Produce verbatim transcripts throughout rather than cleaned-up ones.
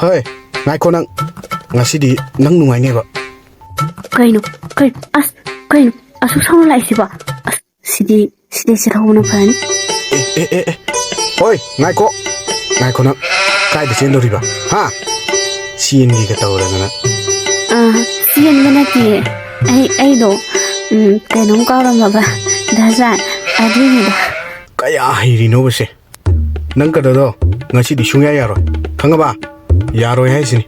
ꯍꯣꯏ, ꯉꯥꯏꯈꯣ ꯅꯪ꯫ ꯉꯁꯤꯗꯤ ꯅꯪ ꯅꯨꯡꯉꯥꯏꯅꯦꯕ꯫ ꯀꯩꯅꯣ? ꯀꯩ-, ꯑꯁ, ꯀꯩꯅꯣ? ꯑꯁꯨꯛ ꯁꯥꯡꯅ ꯂꯥꯛꯏꯁꯤꯕꯣ? ꯑꯁ, ꯁꯤꯗꯤ, ꯁꯤꯗꯤ ꯆꯠꯍꯧꯕꯅ ꯐꯔꯅꯤ꯫ ꯑꯦ, ꯑꯦ, ꯑꯦ, ꯑꯦ꯫ ꯍꯣꯏ, ꯉꯥꯏꯈꯣ꯫ ꯉꯥꯏꯈꯣ ꯅꯪ꯫ ꯀꯥꯏꯗ ꯆꯦꯟꯗꯧꯔꯤꯕ? ꯍꯥ? ꯆꯦꯟꯒꯦꯒ ꯇꯧꯔꯗꯅ꯫ ꯑꯥ, ꯆꯦꯟꯕ ꯅꯠꯇꯤꯌꯦ꯫ ꯑꯩ, ꯑꯩꯗꯣ, ꯎꯝ, ꯀꯩꯅꯣꯝ ꯀꯥꯎꯔꯝꯃꯕ, ꯗꯥ ꯖꯥꯟ, ꯑꯗꯨꯏꯅꯤꯗ꯫ ꯀꯌꯥ ꯍꯩꯔꯤꯅꯣꯕꯁꯦ? ꯅꯪ ꯀꯩꯅꯣꯗꯣ ꯉꯁꯤꯗꯤ ꯁꯨꯡꯌꯥ ꯌꯥꯔꯣꯏ, ꯈꯪꯉꯕ? ꯌꯥꯔꯣꯏ ꯍꯥꯏꯁꯤꯅꯤ꯫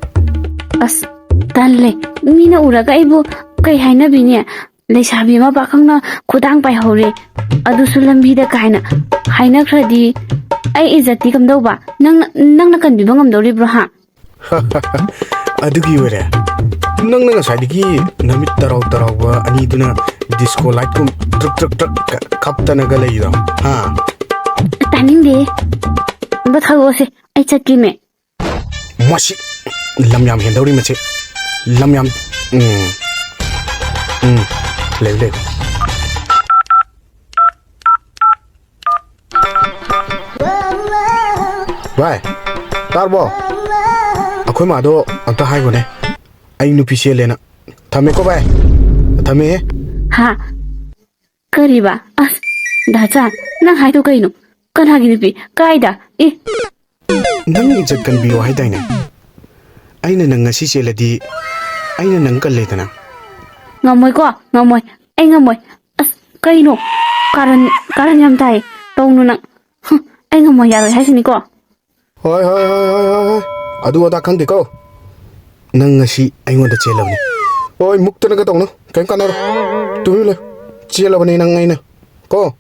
ꯑꯁ, ꯇꯜꯂꯦ꯫ ꯃꯤꯅ ꯎꯔꯒ ꯑꯩꯕꯨ ꯀꯩ ꯍꯥꯏꯅꯕꯤꯅꯤ? ꯂꯩꯁꯥꯕꯤ ꯑꯃ ꯄꯥꯈꯪꯅ ꯈꯨꯗꯥꯡ ꯄꯥꯏꯍꯧꯔꯦ, ꯑꯗꯨꯁꯨ ꯂꯝꯕꯤꯗ ꯀꯥꯏꯅ ꯍꯥꯏꯅꯈ꯭ꯔꯗꯤ ꯑꯩ ꯏꯖꯠꯇꯤ ꯀꯝꯗꯧꯕ? ꯅꯪꯅ, ꯅꯪꯅ ꯀꯟꯕꯤꯕ ꯉꯝꯗꯧꯔꯤꯕ꯭ꯔꯣ, ꯍꯥ? ꯑꯗꯨꯒꯤ ꯑꯣꯏꯔꯦ ꯅꯪꯅ ꯉꯁꯥꯏꯗꯒꯤ ꯅꯃꯤꯠ ꯇꯔꯥꯎ ꯇꯔꯥꯎꯕ ꯑꯅꯤꯗꯨꯅ ꯗꯤꯁꯀꯣ ꯂꯥꯏꯠꯀꯨꯝ ꯇ꯭ꯔꯛ ꯇ꯭ꯔꯛ ꯇ꯭ꯔꯛ ꯀ-, ꯀꯥꯞꯇꯅꯒ ꯂꯩꯗꯣ, ꯍꯥ? ꯇꯥꯅꯤꯡꯗꯦ꯫ ꯑꯝꯇ ꯊꯥꯗꯣꯛꯑꯁꯦ, ꯑꯩ ꯆꯠꯀꯦꯃꯦ꯫ ꯃꯁꯤ ꯂꯝ ꯌꯥꯝ ꯍꯦꯟꯗꯧꯔꯤ ꯃꯁꯤ꯫ ꯂꯝ ꯌꯥꯝ, ꯎꯝ, ꯎꯝ, ꯂꯩꯌꯨ, ꯂꯩꯌꯨ꯫ ꯚꯥꯏ, ꯇꯥꯔꯕꯣ? ꯑꯩꯈꯣꯏ ꯃꯥꯗꯣ ꯑꯝꯇ ꯍꯥꯏꯈꯣꯅꯦ, ꯑꯩ ꯅꯨꯄꯤ ꯆꯦꯜꯂꯦꯅ꯫ ꯊꯝꯃꯦꯀꯣ ꯚꯥꯏ, ꯊꯝꯃꯦꯍꯦ꯫ ꯍꯥ? ꯀꯔꯤꯕ? ꯑꯁ, ꯗꯥꯆꯥ, ꯅꯪ ꯍꯥꯏꯗꯣ ꯀꯩꯅꯣ? ꯀꯅꯥꯒꯤ ꯅꯨꯄꯤ? ꯀꯥꯏꯗ? ꯑꯦ? ꯅꯪ ꯏꯖꯠ ꯀꯟꯕꯤꯌꯣ ꯍꯥꯏꯗꯥꯏꯅꯦ? ꯑꯩꯅ ꯅꯪ ꯉꯁꯤ ꯆꯦꯜꯂꯗꯤ ꯑꯩꯅ ꯅꯪ ꯀꯜꯂꯦꯗꯅ꯫ ꯉꯝꯃꯣꯏꯀꯣ, ꯉꯝꯃꯣꯏ꯫ ꯑꯩ ꯉꯝꯃꯣꯏ꯫ ꯑꯁ, ꯀꯩꯅꯣ? ꯀꯥꯔꯟ, ꯀꯥꯔꯟ ꯌꯥꯝ ꯇꯥꯏ꯫ ꯇꯧꯅꯨ ꯅꯪ꯫ ꯍꯨꯝ, ꯑꯩ ꯉꯝꯃꯣꯏ, ꯌꯥꯔꯣꯏ ꯍꯥꯏꯁꯤꯅꯤꯀꯣ꯫ ꯍꯣꯏ, ꯍꯣꯏ, ꯍꯣꯏ, ꯍꯣꯏ, ꯍꯣꯏ, ꯍꯣꯏ꯫ ꯑꯗꯨ ꯑꯗꯥ ꯈꯪꯗꯦꯀꯣ꯫ ꯅꯪ ꯉꯁꯤ ꯑꯩꯉꯣꯟꯗ ꯆꯦꯜꯂꯕꯅꯤ꯫ ꯍꯣꯏ, ꯃꯨꯛꯇꯅꯒ ꯇꯧꯅꯨ꯫ ꯀꯩꯝ ꯀꯥꯟꯅꯔꯣꯏ꯫ ꯇꯨꯃꯤꯟ ꯂꯩꯌꯨ꯫ ꯆꯦꯜꯂꯕꯅꯤ ꯅꯪ ꯑꯩꯅ꯫ ꯀꯣ?